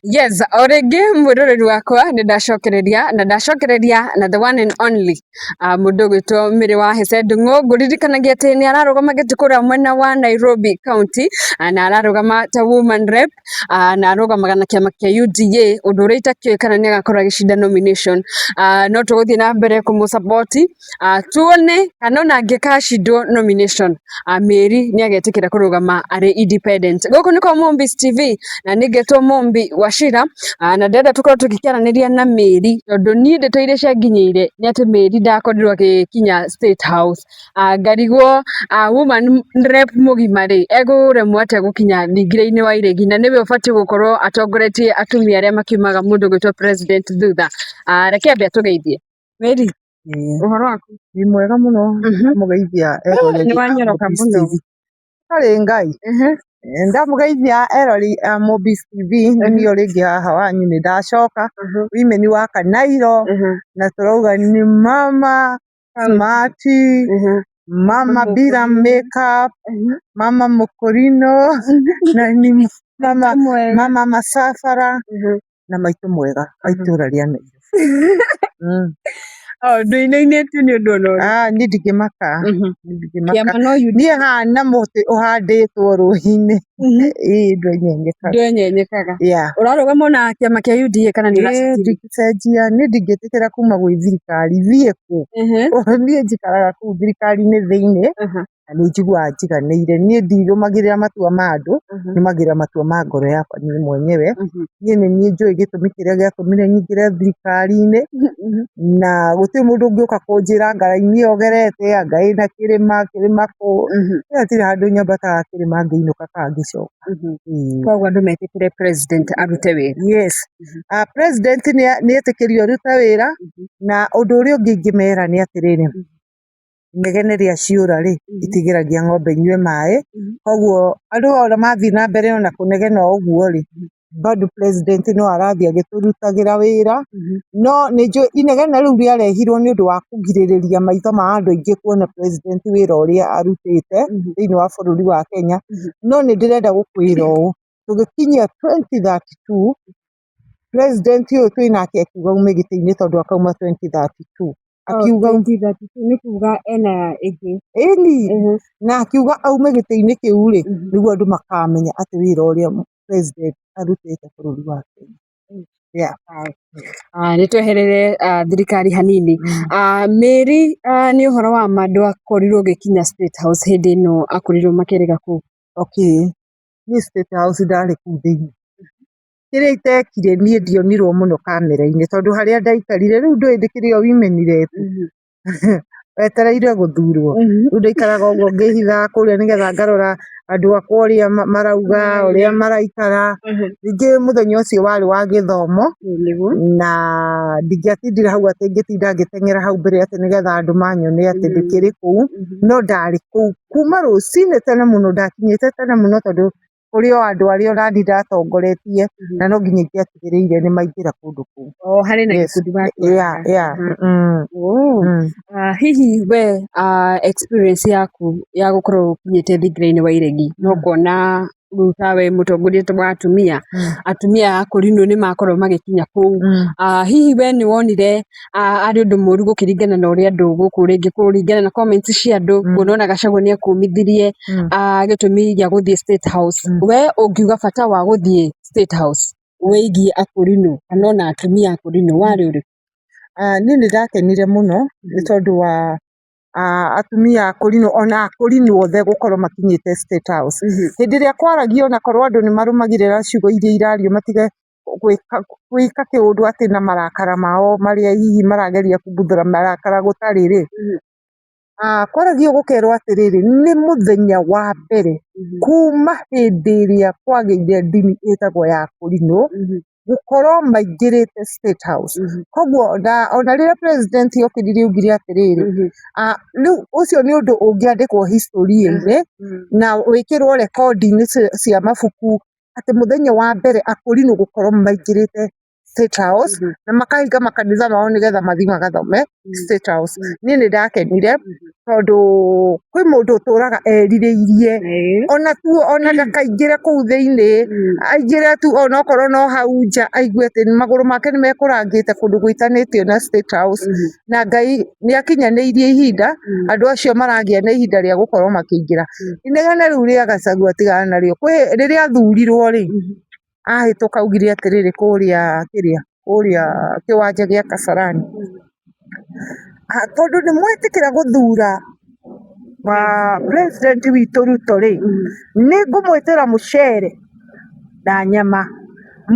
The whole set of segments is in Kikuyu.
Yes, o rĩngĩ mwĩroreri wakwa nĩ ndacokereria na ndacokereria na the one and only mũndũ ũgwĩtwo Mary wa Hece Ndung'u. Ngũririkanagia atĩ nĩ ararũgama gĩtĩ kũrĩa mwena wa Nairobi County na ararũgama ta woman rep na arũgamaga na kĩama kĩa UDA, ũndũ ũrĩa itakĩũĩ kana nĩ agakorwo agĩcinda nomination. No tũgũthiĩ na mbere kũmũ support tuone kana ona angĩkacindwo nomination, Mary nĩ agetĩkĩra kũrũgama arĩ independent. Gũkũ nĩ kwa Mombis TV na niĩ ngetwo Mombi Wachira na ndĩrenda tũkorwo tũgĩkĩaranĩria na Mary tondũ niĩ ndeto iria cianginyĩire nĩ atĩ Mary ndakorirwo agĩkinya State House. Ngarigwo woman rep mũgima rĩ, ekũremwo atĩa gũkinya thingira-inĩ wa iregi na nĩwe ũbatiĩ gũkorwo atongoretie atumia arĩa makiumaga mũndũ ũgwĩtwo president thutha. Reke ambe atũgeithie. Mary, ũhoro waku? Nĩ mwega mũno. Ndamũgeithia eroreri Nĩ a wanyoroka Mobis mũno. TV. Harĩ Ngai. Ndamũgeithia eroreri a Mobis TV, nĩ niĩ o rĩngĩ haha wanyu, nĩ ndacoka, women wa Kanairo, na tũrauga nĩ mama smart, mama bila makeup, mama mũkũrinũ, na nĩ mama mama macabara na maitũ mwega wa itũra rĩa Nairobi. Oh, ndũinainĩtio nĩ ũndũ ona ũrĩkũ? Ah, niĩ ndingĩmaka, niĩ ndingĩmaka. Kĩama no UDA. Niĩ hana mũtĩ ũhandĩtwo rũĩ-inĩ, ĩĩ, ndwenyenyekaga. Ndwenyenyekaga. Yeah. Ũrarũgama na kĩama kĩa UDA kana nĩ Ĩĩ, ũracenjirie? ndingĩcenjia, niĩ ndingĩtĩkĩra kuma gwĩ thirikari thiĩ kũ? Niĩ njikaraga kũu thirikari-inĩ thĩiniĩ na nĩ njiguaga njiganĩire. Niĩ ndirũmagĩrĩra matua ma andũ, nũmagĩrĩra matua ma ngoro yakwa niĩ mwenyewe. Niĩ nĩ niĩ njũĩ gĩtũmi kĩrĩa gĩatũmire nyingĩre thirikari-inĩ, na gũtirĩ mũndũ ũngĩũka kũnjĩra anga raini ĩyo ũgerete, anga ĩna kĩrĩma, kĩrĩma kũ. Niĩ hatirĩ handũ nyambataga kĩrĩma ngĩinũka kana ngĩcoka. Ĩĩ. Koguo andũ metĩkĩre president arute wĩra. Yes. President nĩ etĩkĩrio arute wĩra, na ũndũ ũrĩa ũngĩ ingĩmera nĩ atĩrĩrĩ, inegene rĩa ciũra rĩ, itigĩragia ng'ombe inyue maĩ, koguo andũ ona mathiĩ na mbere ona kũnegena o ũguo rĩ, bado president no arathiĩ agĩtũrutagĩra wĩra, no nĩ njũĩ inegene rĩu rĩarehirwo nĩ ũndũ wa kũgirĩrĩria maitho ma andũ aingĩ kuona president wĩra ũrĩa arutĩte thĩinĩ wa bũrũri wa Kenya, no nĩ ndĩrenda gũkwĩra ũũ, tũgĩkinyia 2032, president ũyũ twĩnake akiuga aume gĩtĩ-inĩ tondũ akauma 2032. Akiuga 2032 nĩ kuga ena ĩngĩ. Ĩni, na akiuga aume gĩtĩ-inĩ kĩu rĩ, nĩguo andũ makamenya atĩ wĩra ũrĩa president arutĩte bũrũri wa Kenya. Yeah. Nĩ tweherere thirikari hanini. Mary, nĩ ũhoro wa ma ndwakorirwo ũgĩkinya State House hĩndĩ ĩno akorirwo makĩrega kũu? Okay, niĩ State House ndarĩ kũu thĩinĩ. Kĩrĩa itekire, niĩ ndionirwo mũno kamera-inĩ tondũ harĩa ndaikarire, rĩu ndũĩ ndĩkĩrĩ o women rep wetereire gũthurwo, rĩu ndaikaraga ũguo ngĩhithaga kũrĩa nĩgetha ngarora andũ akwa ũrĩa marauga, ũrĩa maraikara. Ningĩ mũthenya ũcio warĩ wa gĩthomo na ndingĩatindire hau atĩ ngĩtinda ngĩteng'era hau mbere atĩ nĩgetha andũ manyone atĩ ndĩkĩrĩ kũu, no ndarĩ kũu kuma rũcinĩ tene mũno, ndakinyĩte tene mũno tondũ kũrĩ o andũ arĩa onaniĩ ndatongoretie na no nginya ingĩatigĩrĩire nĩ maingĩra kũndũ kũu. O harĩ na gĩkundi watwaraga. Oh. Hihi we experience yaku ya gũkorwo ũkinyĩte thingira-inĩ wa iregi no kuona rĩu tawe mũtongoria wa atumia, atumia a Kũrinũ nĩ makorwo magĩkinya kũu, hihi we nĩ wonire arĩ ũndũ mũru gũkĩringana na ũrĩa andũ gũkũ rĩngĩ kũringana na comments cia andũ, kuona ona Gachagua nĩ akumithirie gĩtũmi gĩa gũthiĩ State House? We ũngiuga bata wa gũthiĩ State House wĩgiĩ Akũrinũ kana ona atumia a Kũrinũ warĩ ũrĩkũ? Niĩ nĩ ndakenire mũno nĩ tondũ wa atumia a Kũrinũ ona Akũrinũ othe gũkorwo makinyĩte State House. Hĩndĩ ĩrĩa kwaragio, onakorwo andũ nĩ marũmagĩrĩra ciugo iria irario, matige gwĩka kĩũndũ atĩ na marakara mao marĩa hihi marageria kũbuthũra marakara gũtarĩ rĩ, kwaragio gũkerwo atĩrĩrĩ, nĩ mũthenya wa mbere kuma hĩndĩ ĩrĩa kwagĩire ndini ĩtagwo ya Kũrinũ gũkorwo maingĩrĩte State House. Koguo ona rĩrĩa president okĩrire augire atĩrĩrĩ, rĩu ũcio nĩ ũndũ ũngĩandĩkwo history-inĩ na wĩkĩrwo rekondi-inĩ cia mabuku atĩ mũthenya wa mbere Akũrinũ gũkorwo maingĩrĩte State State House na makahinga makanitha mao nĩgetha mathiĩ magathome State House. Niĩ nĩ ndakenire tondũ kwĩ mũndũ ũtũraga erirĩirie ona tu ona ndakaingĩre kũu thĩinĩ, aingĩre tu onokorwo no hau nja aigue atĩ magũrũ make nĩ mekũrangĩte kũndũ gwĩtanĩtio na State House. Na Ngai nĩ akinyanĩirie ihinda, andũ acio maragĩa na ihinda rĩa gũkorwo makĩingĩra. Inegene rĩu rĩa Gachagua tigana narĩo, kwĩ rĩrĩa athurirwo rĩ, ahĩtũka augire atĩrĩrĩ kũrĩa kĩrĩa, kũrĩa kĩwanja gĩa Kasarani, tondũ nĩ mwetĩkĩra gũthura president witũ Ruto rĩ, nĩ ngũmwĩtĩra mũcere na nyama,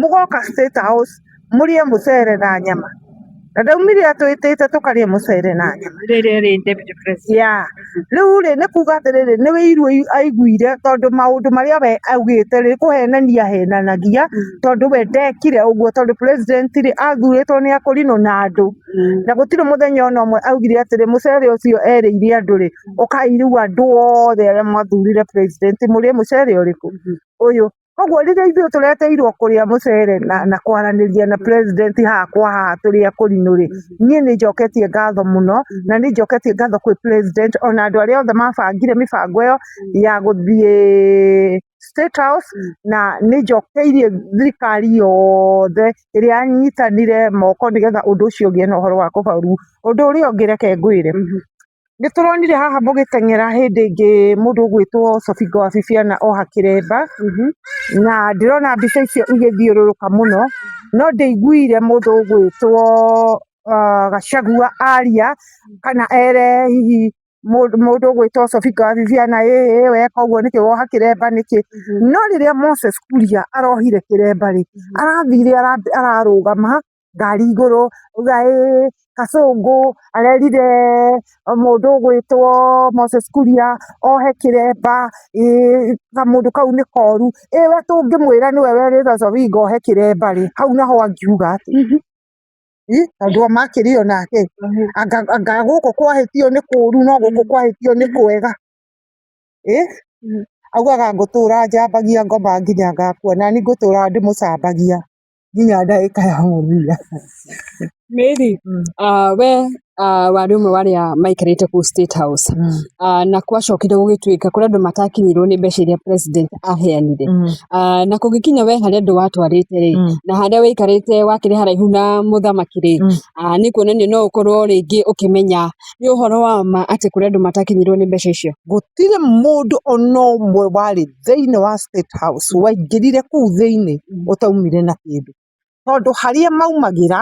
mũgoka State House mũrĩe mũcere na nyama. Na ndaumire atwĩtĩte tũkarĩe mũcere na nyama. Rĩrĩa rĩ deputy president. Yeah. Rĩu rĩ nĩ kuga atĩrĩrĩ nĩ wĩiru aiguire tondũ maũndũ marĩa we augĩte rĩ kũhenania ahenanagia tondũ we ndekire ũguo tondũ president rĩ athurĩtwo nĩ akũrinũ na andũ na gũtirĩ mũthenya ona ũmwe augire atĩrĩ mũcere ũcio erĩire andũ rĩ ũkai rĩu andũ othe arĩa mwathurire president mũrĩe mũcere ũrĩkũ ũyũ. Koguo rĩrĩa ithuĩ tũreteirwo kũrĩa mũcere na kwaranĩria na president haha kwa haha tũrĩ akũrinũ rĩ, niĩ nĩ njoketie ngatho mũno na nĩ njoketie ngatho kwĩ president ona andũ arĩa othe mabangire mĩbango ĩyo ya gũthiĩ State House na nĩ njokeirie thirikari yothe ĩrĩa yanyitanire moko nĩgetha ũndũ ũcio ũgĩe na ũhoro wa kũbauru. Ũndũ ũrĩa ũngĩ reke ngwĩre, nĩ tũronire haha mũgĩteng'era hĩndĩ ĩngĩ mũndũ ũgwĩtwo Sobingo wa Bibiana oha kĩremba, na ndĩrona mbica icio igĩthiũrũrũka mũno, no ndĩiguire mũndũ ũgwĩtwo Gachagua aria kana ere hihi mũndũ ũgwĩtwo Sobingo wa Bibiana ĩĩ weka ũguo nĩkĩ woha kĩremba nĩkĩ, no rĩrĩa Moses Kuria arohire kĩremba rĩ, arathire ararũgama ngari igũrũ auga ĩĩ Kasũngũ arerire mũndũ ũgwĩtwo Moses Kuria ohe kĩremba, ĩĩ kamũndũ kau nĩ koru, ĩ we tũngĩmwĩra nĩwe werĩte Sobinga ohe kĩremba rĩ, hau naho angiuga atĩa? Ĩ tondũ o makĩrĩ o nake, anga gũkũ kwahĩtio nĩ kũru no gũkũ kwahĩtio nĩ kwega. Ĩ augaga ngũtũra njambagia ngoma nginya ngakua, nani ngũtũra ndĩmũcambagia nginya ndagĩka ya mũthia. Mary, we warĩ ũmwe wa arĩa maikarĩte kũu State House na gwacokire gũgĩtuĩka kũrĩ andũ matakinyĩirwo nĩ mbeca iria president aheanire. Na kũngĩkinya we harĩa andũ watwarĩte rĩ, na harĩa waikarĩte wakĩrĩ haraihu na mũthamaki rĩ, nĩ kuonania no ũkorwo rĩngĩ ũkĩmenya nĩ ũhoro wa ma atĩ kũrĩ andũ matakinyĩirwo nĩ mbeca icio. Gũtirĩ mũndũ ona ũmwe warĩ thĩinĩ wa State House waingĩrire kũu thĩinĩ ũtaumire na kĩndũ, tondũ harĩa maumagĩra,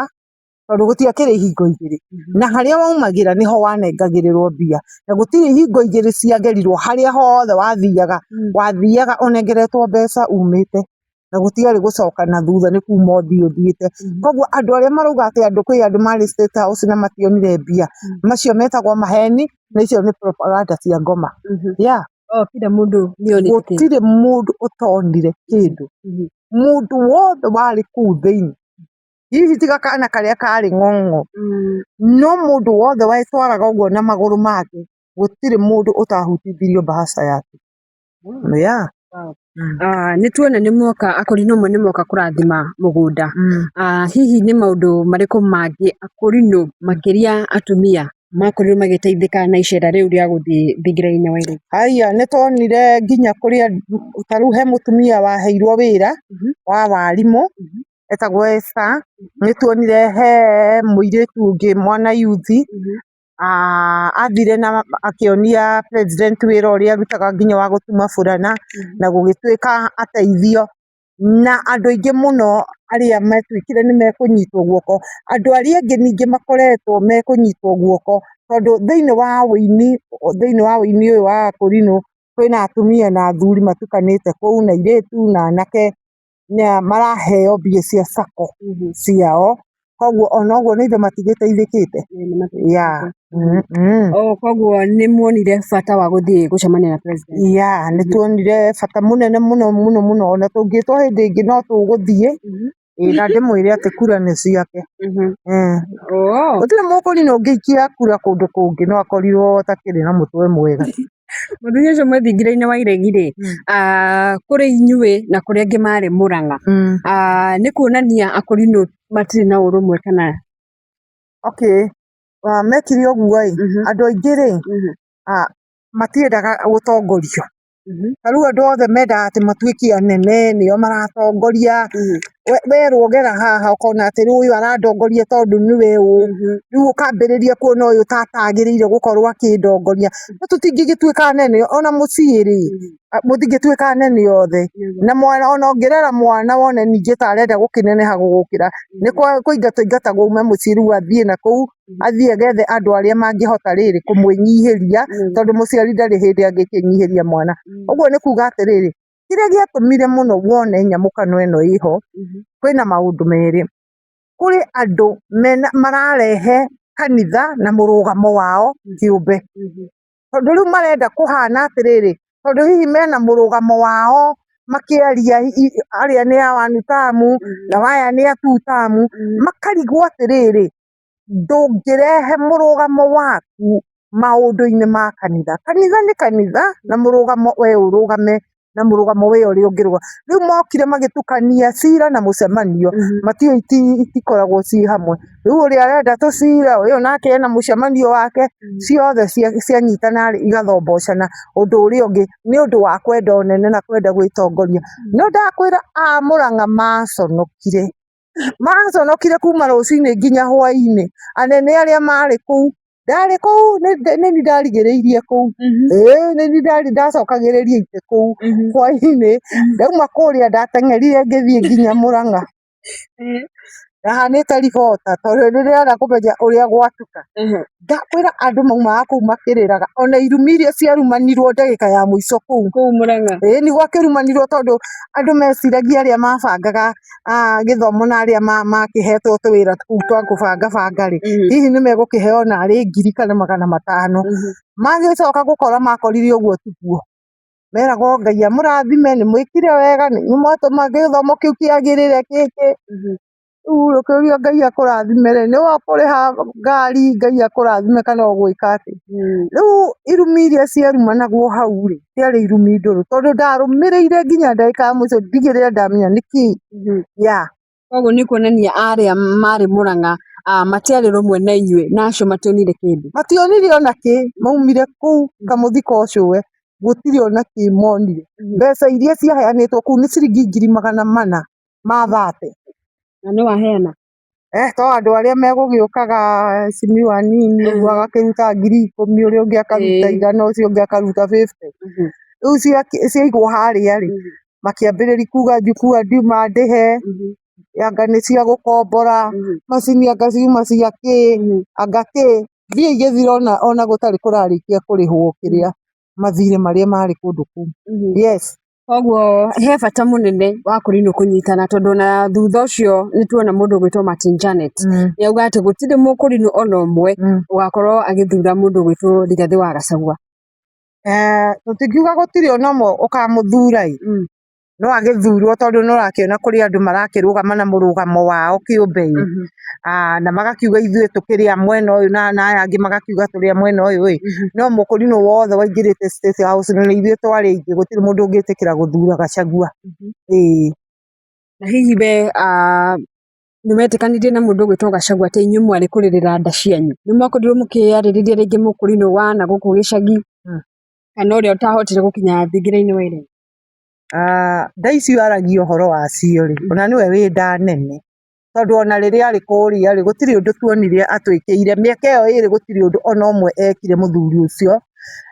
tondũ gũtiakĩrĩ ihingo igĩrĩ, na harĩa waumagĩra nĩho wanengagĩrĩrwo mbia, na gũtirĩ ihingo igĩrĩ ciagerirwo, harĩa hothe wathiaga, wathiaga ũnengeretwo mbeca umĩte, na gũtiarĩ gũcoka na thutha nĩ kuma ũthiĩ ũthiĩte. Koguo andũ arĩa marauga atĩ andũ kwĩ andũ marĩ State House na mationire mbia, macio metagwo maheni na icio nĩ propaganda cia ngoma. Yeah. Oh, kila mũndũ nĩonete kĩndũ. Gũtirĩ mũndũ ũtonire kĩndũ. Mũndũ wothe warĩ kũu thĩinĩ, hihi tiga kana karĩa karĩ ng'ong'o, no mũndũ wothe wetwaraga ũguo na magũrũ make, gũtirĩ mũndũ ũtahutithirio mbahaca yake. Yeah. Nĩ tuona nĩ mwoka akũrinũ amwe nĩ moka kũrathima mũgũnda. Hihi nĩ maũndũ marĩkũ mangĩ akũrinũ makĩria atumia makorirwo magĩteithĩka na icera rĩu rĩa gũthiĩ thingira-inĩ wa iregi? Haiya nĩ tuonire nginya kũrĩa ta rĩu he mũtumia waheirwo wĩra wa warimũ etagwo Esther. Nĩ tuonire he mũirĩtu ũngĩ mwana yuthi athire na akĩonia president wĩra ũrĩa arutaga nginya wa gũtuma burana na gũgĩtuĩka ateithio. Na andũ aingĩ mũno arĩa matuĩkire nĩ mekũnyitwo guoko. Andũ arĩa angĩ ningĩ makoretwo mekũnyitwo guoko tondũ thĩinĩ wa wũini, thĩinĩ wa wũini ũyũ wa akũrinũ kwĩna atumia na athuri matukanĩte kũu na airĩtu na anake na maraheo mbia cia sacco ciao. Koguo ona ũguo na ithe matigĩteithĩkĩte. Yeah. Oh, koguo nĩ muonire bata wa gũthiĩ gũcemania na president? Yeah, nĩ tuonire bata mũnene mũno mũno mũno, ona tũngĩtwo hĩndĩ ĩngĩ no tũgũthiĩ, ĩĩ na ndĩmwĩre atĩ kura nĩ ciake. Oh. Gũtirĩ mũkũrinũ ũngĩikia kura kũndũ kũngĩ no akorirwo ũtakĩrĩ na mũtwe mwega. Mũthenya ũcio mwĩ thingira-inĩ wa iregi rĩ, kũrĩ inyuĩ na kũrĩ angĩ marĩ Mũrang'a, nĩ kuonania akũrinũ matirĩ na ũrũmwe kana? Okay, mekire ũguo ĩ, andũ aingĩ rĩ, matiendaga gũtongorio. Ta rĩu andũ othe mendaga atĩ matuĩke anene, nĩo maratongoria, werwo gera haha ũkona atĩ rĩu ũyũ arandongoria tondũ nĩwe ũũ, rĩu ũkambĩrĩria kuona ũyũ ta atagĩrĩire gũkorwo akĩndongoria. No tũtingĩgĩtuĩka anene ona mũciĩ rĩ, mũtingĩtuĩka anene othe. Na mwana ona ũngĩrera mwana wone ningĩ ta arenda gũkĩneneha gũgũkĩra, nĩ kũingatwo aingatagwo aume mũciĩ rĩu athiĩ nakũu, athiĩ agethe andũ arĩa mangĩhota rĩrĩ kũmwĩnyihĩria, tondũ mũciari ndarĩ hĩndĩ angĩkĩnyihĩria mwana. Ũguo nĩ kuga atĩrĩrĩ, kĩrĩa gĩatũmire mũno wone nyamũkano ĩno ĩho, kwĩna maũndũ merĩ. Kũrĩ andũ mena mararehe kanitha na mũrũgamo wao kĩũmbe. Tondũ rĩu marenda kũhana atĩrĩrĩ, tondũ hihi mena mũrũgamo wao makĩaria arĩa nĩ a one term na aya nĩ a two term, makarigwo atĩrĩrĩ, ndũngĩrehe mũrũgamo waku maũndũ-inĩ ma kanitha. Kanitha nĩ kanitha na mũrũgamo we ũrũgame na mũrũgamo we ũrĩa ũngĩrũgama. Rĩu mokire magĩtukania cira na mũcemanio, matiũĩ itikoragwo ciĩ hamwe. Rĩu ũrĩa arenda tũcira, ũyũ nake ena mũcemanio wake, ciothe cianyitana rĩ, igathombocana ũndũ ũrĩa ũngĩ nĩ ũndũ wa kwenda ũnene na kwenda gwĩtongoria. No ndakwĩra a Mũrang'a maconokire. Maconokire kuma rũcinĩ nginya hwainĩ, anene arĩa marĩ kũu, ndarĩ kũu nĩ niĩ ndarigĩrĩirie kũu, ĩĩ nĩ niĩ ndacokagĩrĩria itĩ kũu hwainĩ, ndauma kũrĩa ndateng'erire ngĩthiĩ nginya Mũrang'a. Ndahanĩte ribota tondũ nĩ ndĩrenda kũmenya ũrĩa gwatuka. Ndakwĩra andũ maumaga kũu makĩrĩraga, ona irumi iria ciarumanirwo ndagĩka ya mũico kũu. Kũu Mũrang'a. Ĩĩ nĩ gwakĩrumanirwo tondũ andũ meciragia arĩa mabangaga gĩthomo na arĩa makĩhetwo tũwĩra kũu twa kũbanga banga rĩ, hihi nĩ megũkĩheo narĩ ngiri kana 500. Magĩcoka gũkora makorire ũguo tiguo. Meragwo Ngai amũrathime nĩ mwĩkire wega, nĩ inyuĩ mwatũma gĩthomo kĩu kĩagĩrĩre gĩkĩ. Rĩu ũkĩũrio Ngai akũrathime rĩ, nĩwe ũkũrĩha ngari Ngai akũrathime kana ũgwĩka atĩa? Rĩu irumi iria ciarumanagwo hau rĩ, ciarĩ irumi ndũrũ tondũ ndarũmĩrĩire nginya ndagĩka ya mũico ndigĩrĩre ndamenya nĩkĩ. Yeah. Koguo nĩ kuonania arĩa marĩ Mũrang'a matiarĩ rũmwe na inyuĩ na acio mationire kĩndũ. Mationire ona kĩ, maumire kũu kamũthika ũcũwe, gũtirĩ ona kĩ monire. Mbeca iria ciaheanĩtwo kũu nĩ ciringi 430,000. Na nĩ waheana? Eh, to andũ arĩa megũgĩũkaga Simiyu anini ũguo agakĩruta 10,000, ũrĩa ũngĩ akaruta 100, ũcio ũngĩ akaruta 50. Rĩu ciaigwo harĩa rĩ, makĩambĩrĩria kuga njukua ndiuma ndĩhe, anga nĩ cia gũkombora, macini anga ciuma cia kĩ, anga kĩ, mbia igĩthira ona gũtarĩ kũrarĩkia kũrĩhwo kĩrĩa mathirĩ marĩa marĩ kũndũ kũu. Yes. Koguo he bata mũnene wa kũrinũ kũnyitana tondũ ona thutha ũcio nĩ tuona mũndũ ũgwĩtwo Martin Janet nĩ auga atĩ gũtirĩ mũkũrinũ ona ũmwe ũgakorwo agĩthura mũndũ ũgwĩtwo Rigathĩ wa Gachagua. Tũtingiuga gũtirĩ ona ũmwe ũkamũthura ĩ, no agĩthurwo tondũ nĩ ũrakĩona kũrĩ andũ marakĩrũgama na mũrũgamo wao kĩũmbe ĩ, na magakiuga ithuĩ tũkĩrĩ a mwena ũyũ na aya angĩ magakiuga tũrĩ a mwena ũyũ ĩ, no mũkũrinũ wothe waingĩrĩte State House na nĩ ithuĩ twarĩ aingĩ gũtirĩ mũndũ ũngĩtĩkĩra gũthura Gachagua. Ĩĩ. Na hihi we nĩ wetĩkanirie na mũndũ ũgwĩtwo Gachagua atĩ inyuĩ mwarĩ kũrĩrĩra nda cianyu? Nĩ mwakorirwo mũkĩarĩrĩria rĩngĩ mũkũrinũ wa na gũkũ gĩcagi kana ũrĩa ũtahotire gũkinya thingira-inĩ wa iregi? Nda icio aragia ũhoro wacio rĩ, ona nĩwe wĩ nda nene, tondũ ona rĩrĩa arĩ kũrĩa rĩ, gũtirĩ ũndũ tuonire atwĩkĩire, mĩaka ĩyo ĩrĩ gũtirĩ ũndũ ona ũmwe ekire mũthuri ũcio,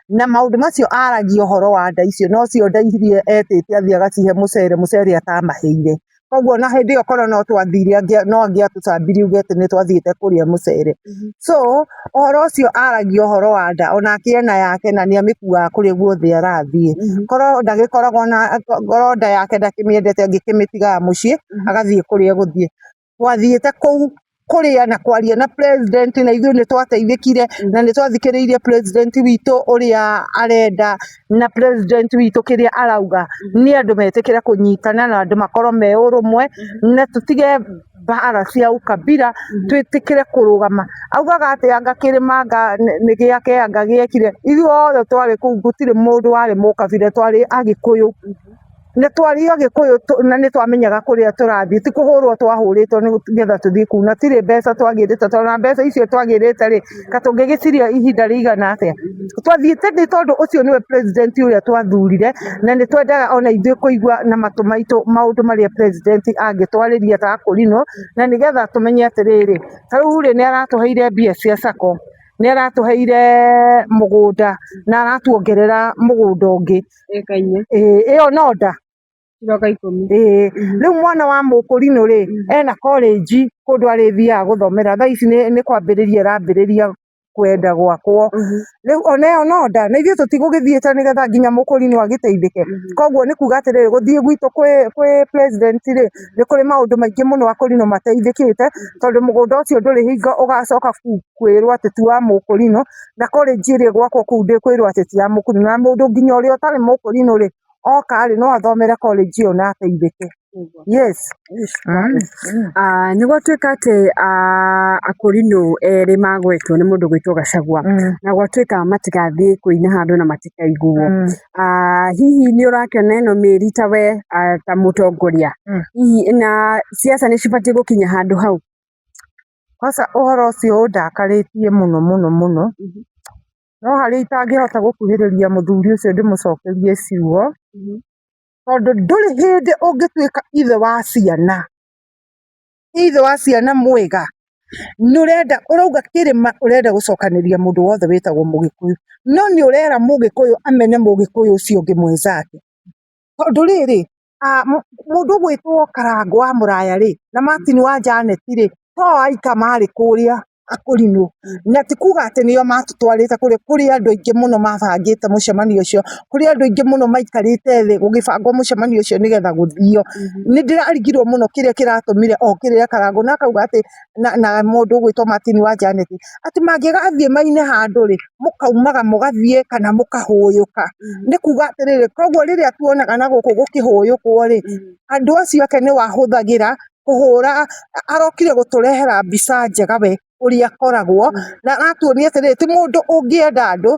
na maũndũ macio aragia ũhoro wa nda icio nocio nda iria etĩte athiĩ agacihe mũcere, mũcere atamaheire. Koguo ona hĩndĩ ĩyo korwo no twathire no angĩatũcambirie auge atĩ nĩ twathiĩte kũrĩa mũcere. So ũhoro ũcio aragia ũhoro wa nda onake ena yake na nĩ amĩkuaga kũrĩa guothe arathiĩ. Korwo ndagĩkoragwo na korwo nda yake ndakĩmĩendete angĩkĩmĩtigaga mũciĩ agathiĩ kũrĩa egũthiĩ. Twathiĩte kũu kũrĩa na kwaria na president na ithuĩ nĩ twateithĩkire na nĩ twathikĩrĩirie president witũ ũrĩa arenda na president witũ kĩrĩa arauga nĩ andũ metĩkĩre kũnyitana na andũ makorwo me ũrũmwe na tũtige mbara cia ũkabira twĩtĩkĩre kũrũgama. Augaga atĩ anga kĩrĩma anga nĩ gĩake anga gĩekire, ithuothe twarĩ kũu gũtirĩ mũndũ warĩ mũkabira twarĩ agĩkũyũ. Nĩ twarĩ Agĩkũyũ na nĩ twamenyaga kũrĩa tũrathiĩ, ti kũhũrwo twahũrĩtwo nĩgetha tũthiĩ kũu, na tirĩ mbeca twagĩrĩte, tondũ ona mbeca icio twagĩrĩte rĩ, ka tũngĩgĩciria ihinda rĩigana atĩa? Twathiĩte nĩ tondũ ũcio nĩwe president ũrĩa twathurire, na nĩ twendaga ona ithuĩ kũigua na matũ maitũ maũndũ marĩa president angĩtwarĩria ta akũrinũ, na nĩgetha tũmenye atĩrĩrĩ, ta rĩu rĩ nĩ aratũheire mbia cia sacco, nĩ aratũheire mũgũnda na aratuongerera mũgũnda ũngĩ. Ĩka inya. Ĩĩ ĩyo no nda. Ciroka ikũmi. Ĩĩ rĩu mwana wa mũkũrinũ rĩ, ena college kũndũ arĩthiaga gũthomera, thaa ici nĩ kwambĩrĩria ĩrambĩrĩria kwenda gwakwo. Rĩu ona ĩyo no nda, na ithuĩ tũtigũgĩthiĩte nĩgetha nginya mũkũrinũ agĩteithĩke. Koguo nĩ kuga atĩrĩrĩ, gũthiĩ gwitũ kwĩ president rĩ, nĩ kũrĩ maũndũ maingĩ mũno akũrinũ mateithĩkĩte, tondũ mũgũnda ũcio ndũrĩ hingo ũgacoka kwĩrwo atĩ ti wa mũkũrinũ, na college ĩrĩa ĩgwakwo kũu ndĩkwĩrwo atĩ ti ya mũkũrinũ, na mũndũ nginya ũrĩa ũtarĩ mũkũrinũ rĩ, oka rĩ, no athomere college ĩyo na ateithĩke. Yes. Nĩ gwatuĩka atĩ akũrinũ erĩ magwetwo nĩ mũndũ ũgwĩtwo Gachagua, na gwatuĩka matigathiĩ kũina handũ na matikaiguo. Hihi nĩ ũrakĩona ĩno mĩri ta we ta mũtongoria, hihi na siasa nĩ cibatiĩ gũkinya handũ hau? Kwanza ũhoro ũcio ũndakarĩtie mũno mũno mũno, no harĩa itangĩhota gũkuhĩrĩria mũthuri ũcio ndĩmũcokerie ciugo, tondũ ndũrĩ hĩndĩ ũngĩtuĩka ithe wa ciana, ithe wa ciana mwega, nĩ ũrenda ũrauga kĩrĩma ũrenda gũcokanĩria mũndũ wothe wĩtagwo mũgĩkũyũ, no nĩ ũrera mũgĩkũyũ amene mũgĩkũyũ ũcio ũngĩ mwenzake. Tondũ rĩrĩ, mũndũ ũgwĩtwo Karangũ wa Mũraya rĩ, na Martin wa Janet rĩ, to aika marĩ kũrĩa akũrinũ, na ti kuga atĩ nĩo matũtwarĩte kũrĩa, kũrĩ andũ aingĩ mũno mabangĩte mũcemanio ũcio, kũrĩ andũ aingĩ mũno maikarĩte thĩ gũgĩbangwo mũcemanio ũcio nĩgetha gũthio. Nĩ ndĩrarigirwo mũno kĩrĩa kĩratũmire okĩrĩre Karangũ na akauga atĩ na mũndũ ũgwĩtwo Martin wa Janet, atĩ mangĩgathiĩ maine handũ rĩ, mũkaumaga mũgathiĩ kana mũkahũyũka. Nĩ kuga atĩrĩrĩ, koguo rĩrĩa tuonaga na gũkũ gũkĩhũyũkwo rĩ, andũ acio ake nĩo ahũthagĩra kũhũra, arokire gũtũrehera mbica njega we ũrĩa akoragwo, na aratuonia atĩrĩrĩ, ti mũndũ ũngĩenda andũ,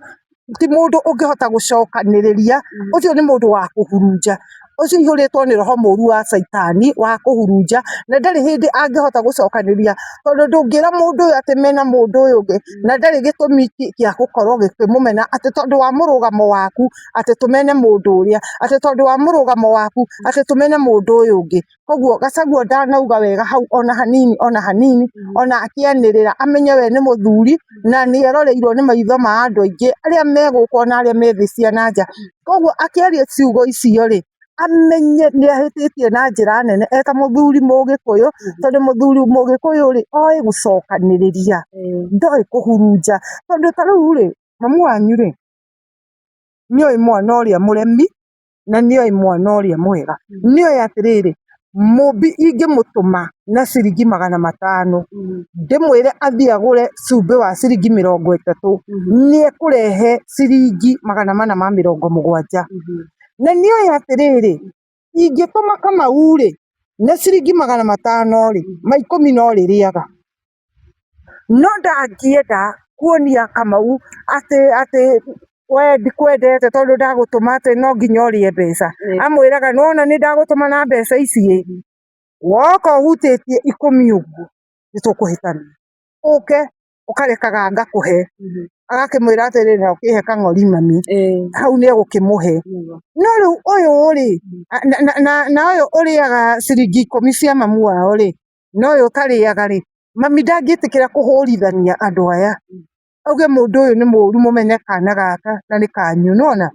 ti mũndũ ũngĩhota gũcokanĩrĩria, ũcio nĩ mũndũ wa kũhurunja, ũcio aihũrĩtwo nĩ roho mũru wa caitani wa kũhurunja, na ndarĩ hĩndĩ angĩhota gũcokanĩrĩria, tondũ ndũngĩra mũndũ ũyũ atĩ mena mũndũ ũyũ ũngĩ, na ndarĩ gĩtũmi gĩa gũkorwo gĩkĩmũmena atĩ tondũ wa mũrũgamo waku, atĩ tũmene mũndũ ũrĩa, atĩ tondũ wa mũrũgamo waku, atĩ tũmene mũndũ ũyũ ũngĩ. Koguo Gachagua ndanauga wega hau ona hanini ona hanini, ona akĩanĩrĩra amenye we nĩ mũthuri na nĩ eroreirwo nĩ maitho ma andũ aingĩ arĩa me gũkũ ona arĩa me thĩ cia na nja. Koguo akĩaria ciugo icio rĩ, amenye nĩ ahĩtĩtie na njĩra nene eta mũthuri mũgĩkũyũ, tondũ mũthuri mũgĩkũyũ rĩ, oĩ gũcokanĩrĩria, ndoĩ kũhurunja. Tondũ ta rĩu rĩ, mamu wanyu rĩ, nĩ oĩ mwana ũrĩa mũremi na nĩoĩ mwana ũrĩa mwega, nĩoĩ atĩrĩrĩ, Mũmbi ingĩmũtũma na ciringi 500 ndĩmwĩre athiĩ agũre cumbĩ wa ciringi 30, nĩekũrehe ciringi 470. Na nĩoĩ atĩrĩrĩ, ingĩtũma Kamau rĩ, na ciringi 500 rĩ, ma 10 no rĩrĩaga. No ndangĩenda kuonia Kamau atĩ atĩ we ndikwendete tondũ ndagũtũma atĩ no nginya ũrĩe mbeca. Amwĩraga nĩwona nĩ ndagũtũma na mbeca ici ĩ, woka ũhutĩtie 10 ũguo nĩ tũkũhĩtania. Ũke ũkarekaga ngakũhe. Agakĩmwĩra atĩrĩrĩ na ũkĩhe kang'ori mami. Hau nĩ egũkĩmũhe. No rĩu ũyũ rĩ, na ũyũ ũrĩaga ciringi 10 cia mamu wao rĩ, na ũyũ ũtarĩaga rĩ, mami ndangĩtĩkĩra kũhũrithania andũ aya, auge mũndũ ũyũ nĩ mũru mũmene kana gaka na nĩ kanyu, nĩwona?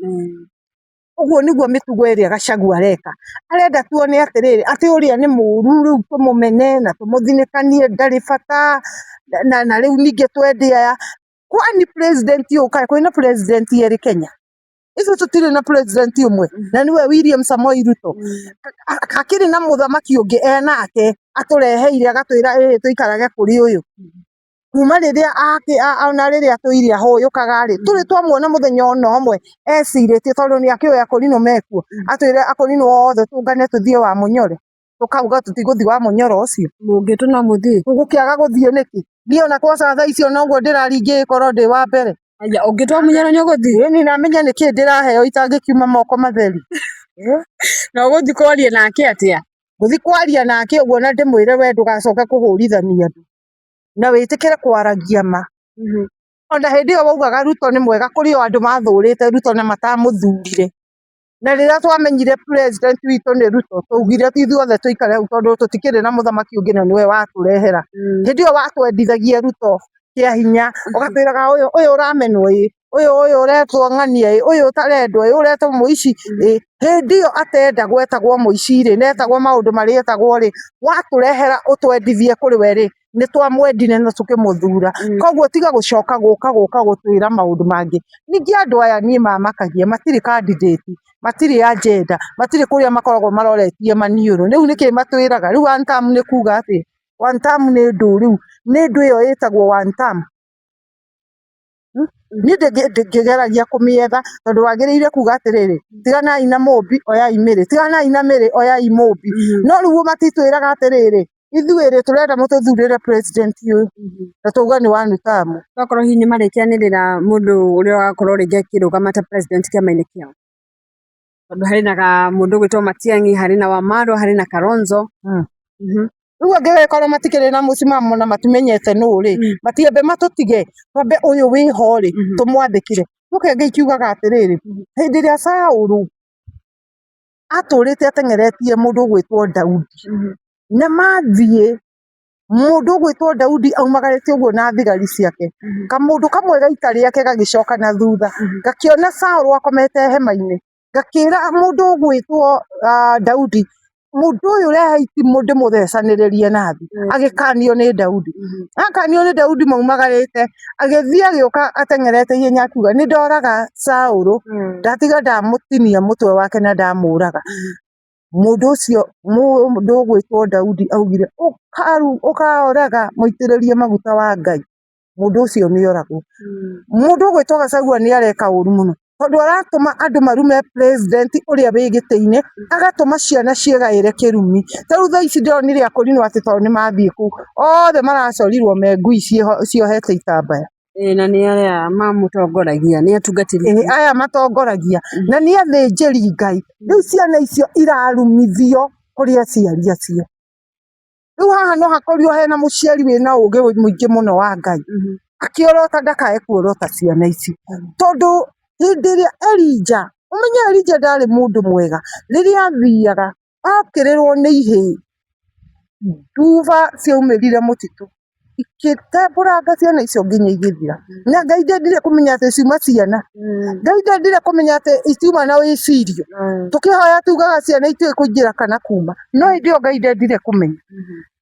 Ũguo nĩguo mĩtugo ĩrĩa Gachagua areka, arenda tuone atĩrĩrĩ, atĩ ũrĩa nĩ mũru rĩu tũmũmene na tũmũthinĩkanie ndarĩ bata, na rĩu ningĩ twende aya, kwani president ũyũ kaĩ kwĩna president erĩ Kenya? Ithuĩ tũtirĩ na president ũmwe na nĩwe William Samoei Ruto. Hakĩrĩ na mũthamaki ũngĩ enake atũreheire agatwĩra ĩĩ tũikarage kũrĩ ũyũ. Kuma rĩrĩa ona rĩrĩa atũire ahũyũkaga rĩ, tũrĩ twamuona mũthenya ona ũmwe ecirĩtie tondũ nĩ akĩũĩ akũrinũ mekuo, atwĩre akũrinũ othe tũngane tũthiĩ wa Mũnyore, tũkauga tũtigũthiĩ wa Mũnyore ũcio. Mũngĩtũ no mũthiĩ. Tũgũkĩaga gũthiĩ nĩkĩ? Niĩ ona kwaca thaa icio noguo ndĩraringĩkorwo ndĩ wa mbere. Aya, ũngĩtwa Mũnyore nĩ ũgũthiĩ? Ĩni na menye nĩkĩ ndĩraheo itangĩkiuma moko matheri. Na ũgũthiĩ kwaria nake atĩa? Ngũthiĩ kwaria nake ũguo na ndĩmwĩre we ndũgacoke kũhũrithania andũ na wĩtĩkĩre kwaragia ma. Ona hĩndĩ ĩyo waugaga Ruto nĩ mwega, kũrĩ o andũ mathũrĩte Ruto na matamũthurire. Na rĩrĩa twamenyire president witũ nĩ Ruto, twaugire ithuothe tũikare hau tondũ tũtikĩrĩ na mũthamaki ũngĩ na nĩwe watũrehera. Hĩndĩ ĩyo watwendithagia Ruto kĩa hinya, ũgatwĩraga ũyũ ũyũ ũramenwo ĩ, ũyũ ũyũ ũretwo ng'ania ĩ, ũyũ ũtarendwo ĩ, ũretwo mũici ĩ. Hĩndĩ ĩyo atendagwo etagwo mũici rĩ, na etagwo maũndũ marĩa etagwo rĩ, watũrehera ũtwendithie kũrĩ we rĩ, nĩ twamwendire na tũkĩmũthura. Koguo tiga gũcoka gũka gũka gũtwĩra maũndũ mangĩ. Ningĩ andũ aya niĩ mamakagia, matirĩ candidate, matirĩ agenda, matirĩ kũrĩa makoragwo maroretie maniũrũ. Rĩu nĩkĩ matwĩraga? Rĩu one term nĩ kuga atĩa? One term nĩ ndũ rĩu, nĩ ndũ ĩyo ĩtagwo one term. Niĩ ndĩngĩgeragia kũmĩetha tondũ wagĩrĩire kuga atĩrĩrĩ, tiganai na Mũmbi oyai Mĩrĩ, tiganai na Mĩrĩ oyai Mũmbi. No rĩu matitwĩraga atĩrĩrĩ, ithuĩ rĩ tũrenda mũtũthurĩre president ũyũ na twauga nĩ one term. Tokorwo hihi nĩ marĩkĩanĩrĩra mũndũ ũrĩa ũgakorwo rĩngĩ akĩrũgama ta president kĩama-inĩ kĩao. Tondũ harĩ na mũndũ ũgwĩtwo Matiang'i, harĩ na Wamarwa, harĩ na Kalonzo. Rĩu angĩgĩkorwo matikĩrĩ na mũsimamo na matimenyete nũ rĩ, matiambe matũtige, twambe ũyũ wĩho rĩ, tũmwathĩkĩre. Gũkũ ikiugaga atĩrĩrĩ, hĩndĩ ĩrĩa Saũlũ atũrĩte ateng'eretie mũndũ ũgwĩtwo Daudi, na mathiĩ mũndũ ũgwĩtwo Daudi aumagarĩte ũguo na thigari ciake, kamũndũ kamwe ga ita rĩake gagĩcoka na thutha, gakĩona Saũlũ akomete hema-inĩ, gakĩra mũndũ ũgwĩtwo Daudi, mũndũ ũyũ rehe itimũ ndĩmũthecanĩrĩrie na thĩ. Agĩkanio nĩ Daudi. Akanio nĩ Daudi maumagarĩte, agĩthiĩ agĩũka ateng'erete ihenya akiuga nĩ ndoraga Saũlũ, ndatiga ndamũtinia mũtwe wake na ndamũraga. Mũndũ ũcio mũndũ ũgwĩtwo Daudi augire ũkaoraga mũitĩrĩrie maguta wa Ngai, mũndũ ũcio nĩ oragwo. Mũndũ ũgwĩtwo Gachagua nĩ areka ũru mũno tondũ aratũma andũ marume president ũrĩa wĩ gĩtĩ-inĩ, agatũma ciana ciĩgaĩre kĩrumi. Ta rĩu thaa ici ndĩronire akũrinwo atĩ tondũ nĩ mathiĩ kũu, othe maracorirwo me ngui ciohete itambaya. Na nĩ arĩa mamũtongoragia, nĩ atungatĩri. Aya matongoragia na nĩ athĩnjĩri Ngai. Rĩu ciana icio irarumithio kũrĩ aciari acio. Rĩu haha no hakorirwo hena mũciari wĩna ũgĩ mũingĩ mũno wa Ngai, akĩorota ndakae kuorota ciana ici. Tondũ hĩndĩ ĩrĩa Elijah, ũmenye Elijah ndarĩ mũndũ mwega, rĩrĩa athiaga okĩrĩrwo nĩ ihĩĩ, nduba ciaumĩrire mũtitũ ikĩtembũranga ciana icio nginya igĩthira. Na Ngai ndendire kũmenya atĩ ciuma ciana, Ngai ndendire kũmenya atĩ itiuma na wĩcirio. Tũkĩhoya tugaga ciana itiũĩ kũingĩra kana kuma, no hĩndĩ ĩyo Ngai ndendire kũmenya.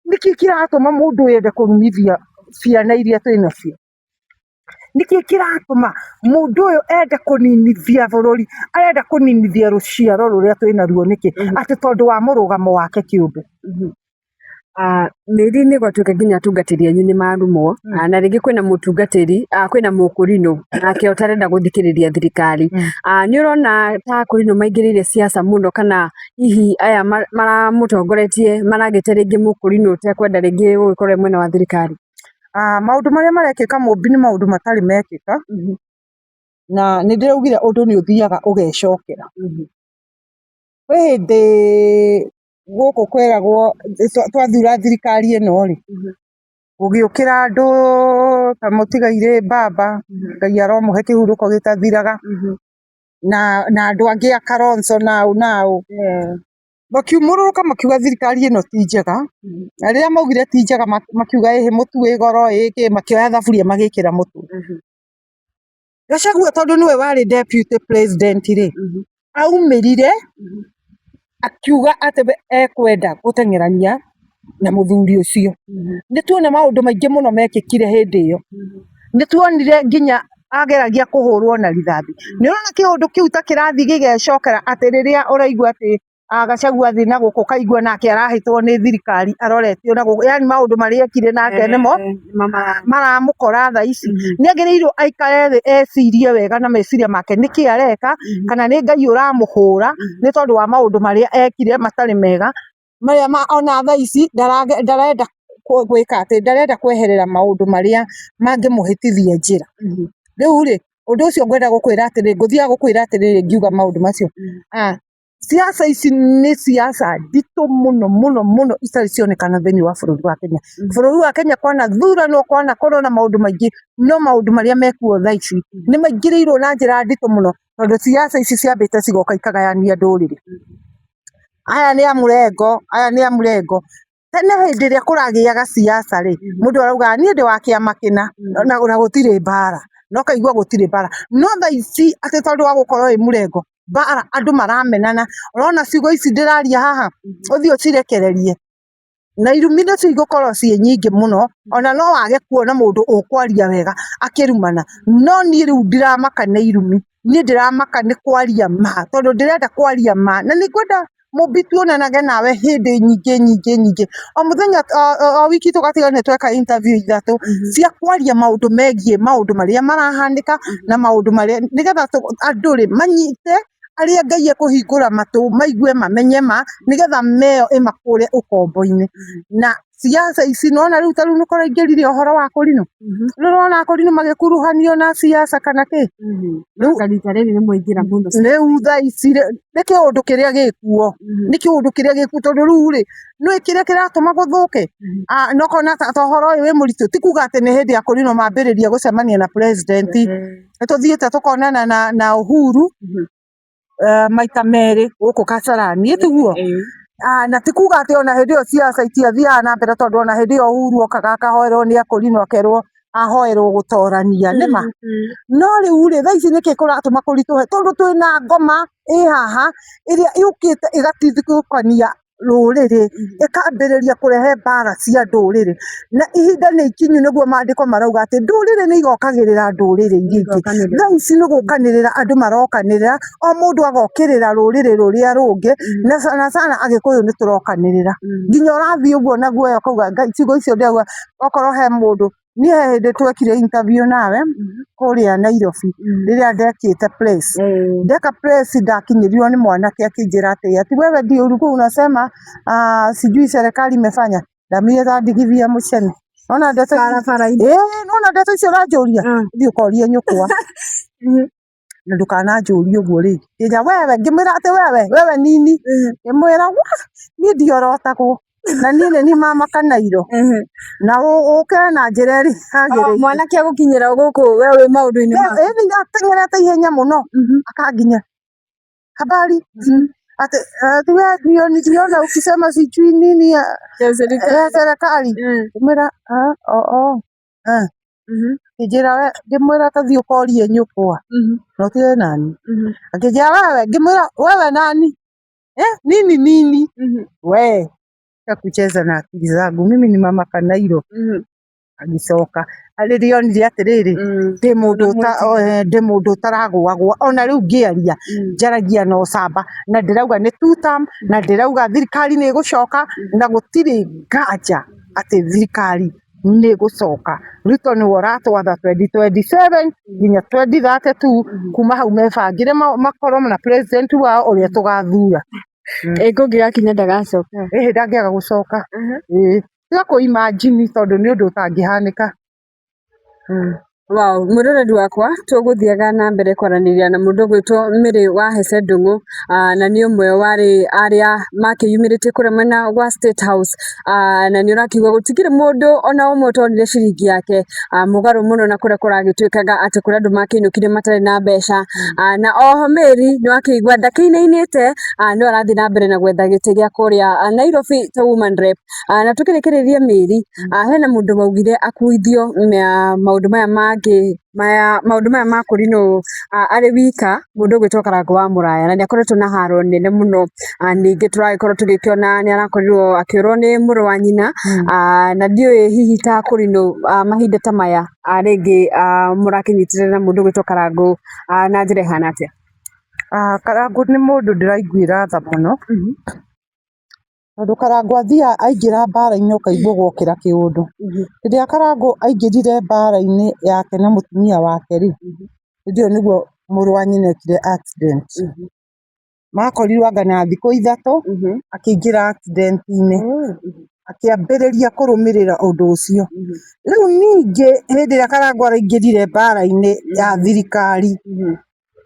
Nĩkĩ kĩratũma mũndũ ũyũ ende kũrumithia ciana iria twĩ nacio? Nĩkĩ kĩratũma mũndũ ũyũ ende kũninithia bũrũri, arenda kũninithia rũciaro rũrĩa twĩ naruo nĩkĩ? Atĩ tondũ wa mũrũgamo wake kĩũmbe. Mĩri-inĩ gwatuĩka nginya atungatĩri anyu nĩ marumwo, na rĩngĩ kwĩna mũtungatĩri, kwĩna mũkũrinũ nake ũtarenda gũthikĩrĩria thirikari. Nĩ ũrona ta akũrinũ maingĩrĩire siasa mũno kana hihi aya maramũtongoretie maragĩte rĩngĩ mũkũrinũ ũtekwenda rĩngĩ gũgĩkorwo e mwena wa thirikari? Maũndũ marĩa marekĩka Mũmbi nĩ maũndũ matarĩ mekĩka, na nĩ ndĩraugire ũndũ nĩ ũthiaga ũgecokera. Kwĩ hĩndĩ gũkũ kweragwo twathura thirikari ĩno rĩ, gũgĩũkĩra andũ ta mũtigairĩ baba, Ngai aromũhe kĩhurũko gĩtathiraga, na andũ angĩ a Kalonzo na ũ na ũ, makiumũrũrũka makiuga thirikari ĩno ti njega, na rĩrĩa maugire ti njega makiuga ĩhĩ mũtu wĩ goro ĩ kĩ, makĩoya thaburia magĩkĩra mũtu. Gachagua tondũ nĩwe warĩ deputy president rĩ, aumĩrire akiuga atĩ we ekwenda gũteng'erania na mũthuri ũcio. Nĩ tuona maũndũ maingĩ mũno mekĩkire hĩndĩ ĩyo. Nĩ tuonire nginya ageragia kũhũrwo na rithathi. Nĩ ũrona kĩũndũ kĩu ta kĩrathiĩ gĩgecokera atĩ rĩrĩa ũraigua atĩ Gachagua athiĩ na gũkũ ũkaigua nake arahĩtwo nĩ thirikari aroretio na gũkũ, yaani maũndũ marĩa ekire nake nĩmo maramũkora thaa ici. Nĩ agĩrĩirwo aikare thĩ ecirie wega na meciria make nĩkĩ areka, kana nĩ Ngai ũramũhũra nĩ tondũ wa maũndũ marĩa ekire matarĩ mega, marĩa ona thaa ici ndarenda gwĩka atĩ, ndarenda kweherera maũndũ marĩa mangĩmũhĩtithia njĩra. Rĩu rĩ, ũndũ ũcio ngwenda gũkwĩra atĩrĩrĩ, ngũthiaga gũkwĩra atĩrĩrĩ ngiuga maũndũ macio. Siasa ici nĩ siasa nditũ mũno mũno mũno itarĩ cionekana thĩinĩ wa bũrũri wa Kenya. Bũrũri wa Kenya kwanathuranwo kwanakorwo na maũndũ maingĩ, no maũndũ marĩa mekuo thaa ici nĩ maingĩrĩirwo na njĩra nditũ mũno, tondũ siasa ici ciambĩte cigoka ikagayania ndũrĩrĩ. Aya nĩ a mũrengo, aya nĩ a mũrengo. Tene hĩndĩ ĩrĩa kũragĩaga siasa rĩ, mũndũ araugaga niĩ ndĩ wa kĩama kĩna na gũtirĩ mbara, na ũkaigua gũtirĩ mbara. No thaa ici atĩ tondũ wa gũkorwo wĩ mũrengo, mbara andũ maramenana. Ũrona ciugo ici ndĩraria haha, ũthiĩ ũcirekererie na irumi nacio igũkorwo ciĩ nyingĩ mũno, ona no wage kuona mũndũ ũkwaria wega akĩrumana. No niĩ rĩu ndiramaka nĩ irumi, niĩ ndĩramaka nĩ kwaria ma, tondũ ndĩrenda kwaria ma, na nĩ ngwenda Mũmbi tuonanage nawe hĩndĩ nyingĩ nyingĩ nyingĩ, o mũthenya o wiki tũgatiga nĩ tweka interview ithatũ cia kwaria maũndũ megiĩ maũndũ marĩa marahanĩka na maũndũ marĩa nĩgetha andũ rĩ manyite arĩa Ngai ekũhingũra matũ maigue mamenye ma nĩgetha meo ĩmakũre ũkombo-inĩ. Na siasa ici nĩwona rĩu ta rĩu nĩ kũraingĩrire ũhoro wa Akũrinũ, nĩ ũrona Akũrinũ magĩkuruhanio na siasa kana kĩ? Rĩu rita rĩrĩ nĩ mwaingĩra mũno. Rĩu thaa ici rĩ, nĩ kĩũndũ kĩrĩa gĩkuo, nĩ kĩũndũ kĩrĩa gĩkuo tondũ rĩu rĩ, nĩũĩ kĩrĩa kĩratũma gũthũke? Na ũkona ta ũhoro ũyũ wĩ mũritũ, ti kuga atĩ nĩ hĩndĩ Akũrinũ mambĩrĩria gũcemania na president, nĩ tũthiĩte tũkonana na Uhuru maita merĩ gũkũ Kasarani, ĩ tiguo? Na ti kuga atĩ ona hĩndĩ ĩyo siasa itiathiaga na mbere tondũ ona hĩndĩ ĩyo Uhuru okaga akahoerwo nĩ Akũrinũ akerwo ahoerwo gũtorania, nĩma? No rĩu rĩ, thaa ici nĩkĩ kĩratũma kũritũhe? Tondũ twĩna ngoma ĩ haha ĩrĩa yũkĩte ĩgatithũkania rũrĩrĩ, ĩkambĩrĩria kũrehe mbara cia ndũrĩrĩ. Na ihinda nĩ ikinyu nĩguo maandĩko marauga atĩ ndũrĩrĩ nĩ igokagĩrĩra ndũrĩrĩ iria ingĩ. Thaa ici nĩ gũkanĩrĩra andũ marokanĩrĩra, o mũndũ agokĩrĩra rũrĩrĩ rũrĩa rũngĩ, na sana sana Agĩkũyũ nĩ tũrokanĩrĩra. Nginya ũrathiĩ ũguo na guoya ũkauga Ngai ciugo icio ndĩrauga okorwo he mũndũ, niĩ he hĩndĩ twekire interview nawe kũrĩa Nairobi rĩrĩa ndekĩte press. Ndeka press ndakinyĩrirwo nĩ mwanake akĩnjĩra atĩ ati wewe ndio ulikuwa unasema sijui serikali imefanya. Ndamwĩrire ta ndigithia mũcene. Nona ndeto Barabara-inĩ. Ĩĩ nona ndeto icio ũranjũria thiĩ ũkorie nyũkwa na ndũkananjũrie ũguo rĩngĩ. Nginya wewe ngĩmwĩra atĩ wewe wewe nini ngĩmwĩra wa niĩ ndiorotagwo na niĩ nĩ niĩ mama Kanairo na ũke na njĩra ĩrĩa yagĩrĩire. Mwanake agũkinyĩra gũkũ we wĩ maũndũ-inĩ maku. Ĩni ateng'erete ihenya mũno akanginya habari ati ati wewe ndio niliona ukisema sijui nini ya Ya serikali. ya serikali ngĩmwĩra ah oh oh ngĩnjĩra we ngĩmwĩra ta thiĩ ũkorie nyũkwa na ũtige nani akĩnjĩra wewe ngĩmwĩra wewe nani eh nini nini we acha kucheza na akili zangu mimi ni mama Kanairo agĩcoka rĩrĩa onire atĩrĩrĩ ndĩ mũndũ ndĩ mũndũ ũtaragũagũa ona rĩu ngĩaria njaragia na ũcamba na ndĩrauga nĩ two term na ndĩrauga thirikari nĩ ĩgũcoka na gũtirĩ nganja atĩ thirikari nĩ ĩgũcoka. Ruto nĩwe ũratwatha 2027 nginya 2032 kuma hau mebangĩre makorwo na president wao ũrĩa tũgathura. Ĩ kũngĩgakinya ndagacoka. Ĩhĩ ndangĩaga gũcoka. Ĩĩ tiga kũ imagine tondũ nĩ ũndũ ũtangĩhanĩka. Wow, mwĩroreri wakwa tũgũthiaga na mbere kwaranĩria na mũndũ ũgwĩtwo Mary wa Hece Ndung'u na nĩ ũmwe warĩ arĩa makĩyumĩrĩtie kũrĩa mwena wa State House na nĩ ũrakĩigua gũtikĩrĩ mũndũ ona ũmwe ũtonire ciringi yake mũgarũ mũno na kũrĩa kũragĩtuĩkaga atĩ kũrĩ andũ makĩinũkire matarĩ na mbeca na oho Mary nĩ wakĩigua ndakĩinainĩte no arathiĩ na mbere na gwetha gĩtĩ gĩa kũrĩa Nairobi ta woman rep. Na tũkĩrĩkĩrĩria Mary, hena mũndũ waugire akuithio maũndũ maya mangĩ maya maũndũ maya ma kũrinũ arĩ wika mũndũ ũgwĩtwo Karangũ wa Mũraya na nĩ akoretwo na haro nene mũno. Ningĩ tũragĩkorwo tũgĩkĩona nĩ arakorirwo akĩũrwo nĩ mũrũ wa nyina na ndiũĩ hihi ta kũrinũ mahinda ta maya rĩngĩ mũrakĩnyitĩrĩra na mũndũ ũgwĩtwo Karangũ na njĩra ĩhana atĩa? Karangũ nĩ mũndũ ndĩraiguĩra tha mũno. Tondũ Karangũ athiaga aingĩra mbara-inĩ ũkaigua gwokĩra kĩũndũ. Rĩrĩa Karangũ aingĩrire mbara-inĩ yake na mũtumia wake rĩ, hĩndĩ ĩyo nĩguo mũrũ wa nyina ekire accident. Makorirwo anga na thikũ ithatũ akĩingĩra accident -inĩ, akĩambĩrĩria kũrũmĩrĩra ũndũ ũcio. Rĩu ningĩ hĩndĩ ĩrĩa Karangũ araingĩrire mbara-inĩ ya thirikari,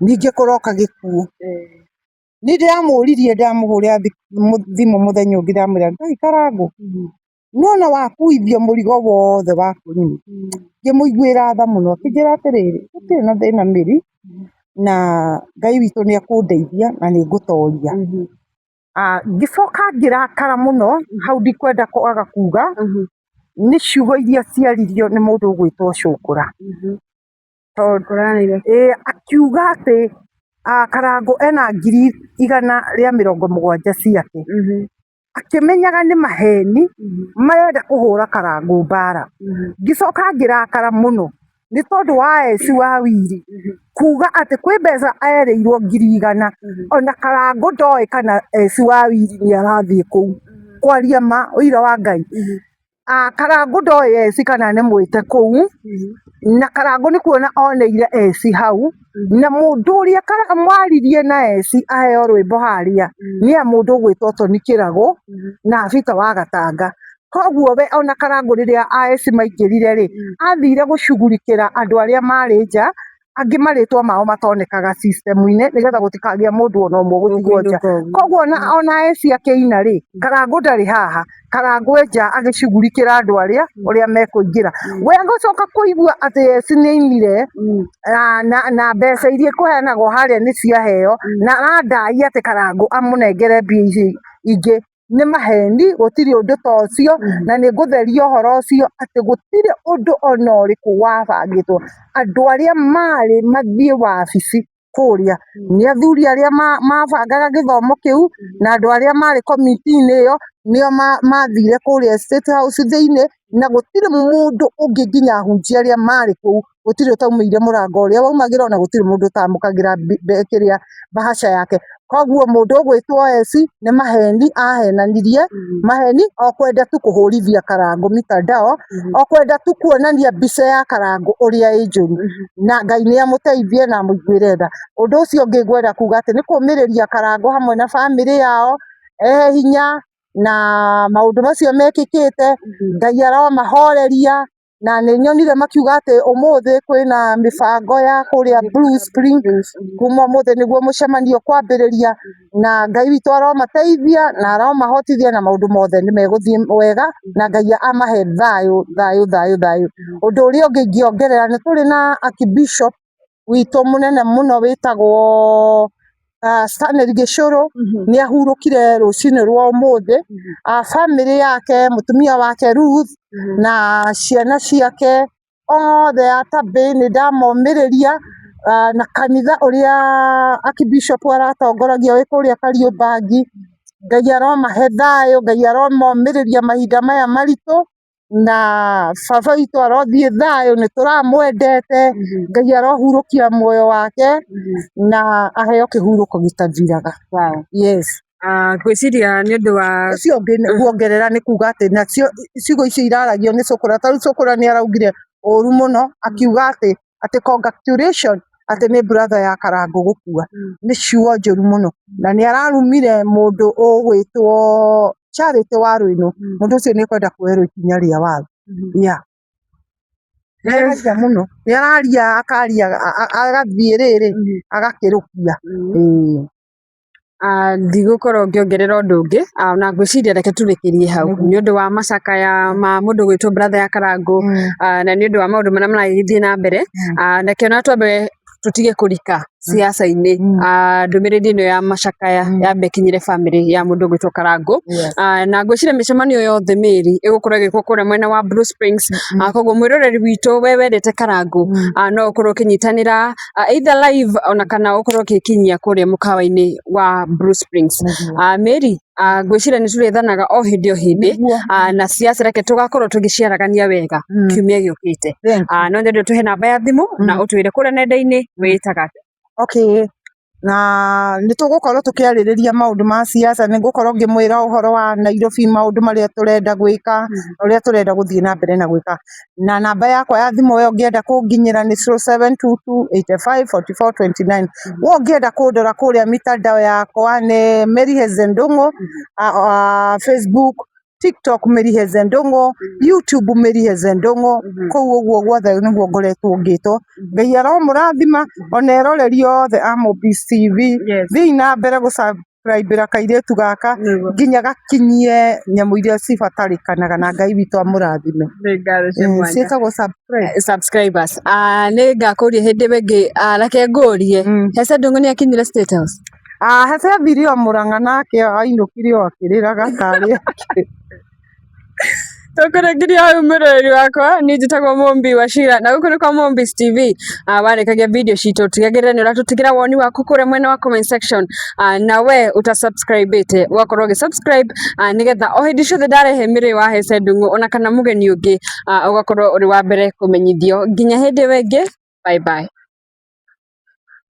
ningĩ kũroka gĩkuũ. Nĩ ndĩramũririe, ndamũhũrĩra thimũ mũthenya ũngĩ, ndamwĩra Ngai Karangũ, nona wakuithio mũrigo wothe wa kũrĩmũ, ngĩmũiguĩra tha mũno, akĩnjĩra atĩrĩrĩ, gũtirĩ na thĩna Mary, na Ngai witũ nĩ ekũndeithia na nĩ ngũtoria. Ngĩcoka ngĩrakara mũno, hau ndikwenda kwaga kuga, nĩ ciugo iria ciaririo nĩ mũndũ ũgwĩtwo Cũkũra. Tondũ akiuga atĩ Karangũ ena 170,000 ciake, akĩmenyaga nĩ maheni marenda kũhũra Karangũ mbara. Ngĩcoka ngĩrakara mũno nĩ tondũ wa eci wa Wili kuga atĩ kwĩ mbeca erĩirwo 100,000, ona Karangũ ndoĩ kana eci wa Wili nĩ arathiĩ kũu kwaria ma ũira wa Ngai. Karangũ ndoĩ eci kana nĩ mwĩte kũu, na Karangũ nĩ kuona oneire eci hau, na mũndũ ũrĩa mwaririe na eci aheo rwĩmbo harĩa nĩ ya mũndũ ũgwĩtwo Tony Kĩragũ na Abita wa Gatanga. Koguo we ona Karangũ rĩrĩa aeci maingĩrire rĩ, athire gũcugurikĩra andũ arĩa marĩ nja, angĩ marĩtwa mao matonekaga system-inĩ nĩgetha gũtikagĩa mũndũ ona ũmwe ũgũtigwo nja. Koguo ona eci akĩina rĩ, Karangũ ndarĩ haha, Karangũ e nja agĩcugurikĩra andũ arĩa ũrĩa mekũingĩra. We agĩcoka kũigua atĩ eci nĩ ainire na mbeca iria ikũheanagwo harĩa nĩ ciaheo, na arandai atĩ Karangũ amũnengere mbia icio ingĩ. Nĩ maheni, gũtirĩ ũndũ ta ũcio, na nĩ ngũtheria ũhoro ũcio atĩ gũtirĩ ũndũ ona ũrĩkũ wabangĩtwo. Andũ arĩa marĩ mathiĩ wabici kũrĩa nĩ athuri arĩa mabangaga gĩthomo kĩu, na andũ arĩa marĩ komiti-inĩ ĩyo nĩo mathire kũrĩa State House thĩinĩ, na gũtirĩ mũndũ ũngĩ nginya ahunjia arĩa marĩ kũu, gũtirĩ ũtaumĩire mũrango ũrĩa waumagĩra, ona gũtirĩ mũndũ ũtamũkagĩra kĩrĩa bahaca yake. Koguo mũndũ ũgwĩtwo eci nĩ maheni ahenanirie, maheni o kwenda tu kũhũrithia Karangũ mitandao, o kwenda tu kuonania mbica ya Karangũ ũrĩa ĩ njũru, na Ngai nĩ amũteithie na amũiguĩre tha. Ũndũ ũcio ũngĩ ngwenda kuga atĩ nĩ kũmĩrĩria Karangũ hamwe na bamĩrĩ yao, ehe hinya na maũndũ macio mekĩkĩte, Ngai aromahoreria. Na nĩ nyonire makiuga atĩ ũmũthĩ kwĩna mĩbango ya kũrĩa Blue Spring, kuma ũmũthĩ nĩguo mũcemanio kwambĩrĩria, na Ngai witũ aromateithia na aromahotithia na maũndũ mothe nĩ megũthiĩ wega, na Ngai amahe thayũ thayũ thayũ thayũ. Ũndũ ũrĩa ũngĩ ingĩongerera, nĩ tũrĩ na Archbishop witũ mũnene mũno wĩtagwo Stanley Gĩcũrũ, nĩ ahurũkire rũcinĩ rwa ũmũthĩ. Bamĩrĩ yake, mũtumia wake Ruth na ciana ciake othe a Tabĩ nĩ ndamomĩrĩria, na kanitha ũrĩa Archbishop aratongoragia wĩ kũrĩa Kariũmbangi. Ngai aromahe thayũ, Ngai aromomĩrĩria mahinda maya maritũ. Na baba witũ arothiĩ thayũ, nĩ tũramwendete, Ngai arohurũkia muoyo wake na aheo kĩhurũko gĩtathiraga. Yes. Ngwĩciria nĩ ũndũ wa ũcio ũngĩ kuongerera nĩ kuga atĩ nacio ciugo icio iraragio nĩ Cũkũra, ta rĩu Cũkũra nĩ araugire ũru mũno akiuga atĩ atĩ congratulation atĩ nĩ brother ya Karangũ gũkua, nĩ ciugo njũru mũno, na nĩ ararumire mũndũ ũgwĩtwo Charity Waruinũ, mũndũ ũcio nĩ ekwenda kuoerwo ikinya rĩa watho. Yeah. Nĩ araria mũno, nĩ araria akaria agathiĩ rĩrĩ agakĩrũkia. Ĩĩ. Ndigũkorwo ngĩongerera ũndũ ũngĩ, na ngwĩciria reke tũrĩkĩrie hau nĩ ũndũ wa macakaya ma mũndũ ũgwĩtwo brother ya Karangũ, na nĩ ũndũ wa maũndũ marĩa maragĩthiĩ na mbere. Reke ona twambe tũtige kũrika siasa-inĩ, ndũmĩrĩri ĩno ya macakaya yambe ĩkinyĩre bamĩrĩ ya mũndũ ũgwĩtwo Karangũ. Na ngwĩciria mĩcemanio yothe mĩrĩ ĩgũkorwo ĩgĩkwo kũrĩa mwena wa Blue Springs. Koguo mwĩroreri witũ we wendete Karangũ, no ũkorwo ũkĩnyitanĩra either live ona kana ũkorwo ũgĩkinyia kũrĩa mũkawa-inĩ wa Blue Springs. Mary, ngwĩciria nĩ tũrĩethanaga o hĩndĩ o hĩndĩ, na siasa reke tũgakorwo tũgĩciaragania wega kiumia gĩũkĩte. No nyende ũtũhe namba ya thimũ na ũtwĩre kũrĩa nenda-inĩ wĩĩtaga atĩa. Okay, na nĩ tũgũkorwo tũkĩarĩrĩria maũndũ ma siasa, nĩ ngũkorwo ngĩmwĩra ũhoro wa Nairobi, maũndũ marĩa tũrenda gwĩka, ũrĩa tũrenda gũthiĩ na mbere na gwĩka. Na namba yakwa ya thimũ we ũngĩenda kũnginyĩra nĩ 0722854429. We ũngĩenda kũndora kũrĩa mitandao yakwa nĩ Mary Hezendũng'ũ, Facebook. TikTok Mary Heze Ndung'u, YouTube Mary Heze Ndung'u, kũu ũguo guothe nĩguo ngoretwo ngĩtwo. Ngai aromũrathima ona eroreri othe a Mobis TV. Thiĩi na mbere gũ-subscribe-ĩra kairĩtu gaka nginya gakinyie nyamũ iria cibatarĩkanaga na Ngai witũ amũrathime. Ciĩtagwo subscribe. Subscribers. Nĩ ngakũria hĩndĩ ĩyo ĩngĩ, reke ngũrie, Heze Ndung'u nĩ akinyire State House? Heze athire o Mũrang'a nake ainũkire o akĩrĩraga tarĩ Tũkũrĩkĩria hau mwĩroreri wakwa, niĩ njĩtagwo Mũmbi wa Shira na gũkũ nĩ kwa Mombis TV. Warĩkagia video citũ tigagĩrĩra nĩ ũratũtigĩra woni waku kũrĩa mwena wa comment section, na we ũtasubscribĩte ũgakorwo ũgĩ subscribe, nĩgetha o hĩndĩ ciothe ndarehe Mĩrĩ wa Hece Ndung'u ona kana mũgeni ũngĩ, ũgakorwo ũrĩ wa mbere kũmenyithio. Nginya hĩndĩ ĩyo ĩngĩ, bye bye.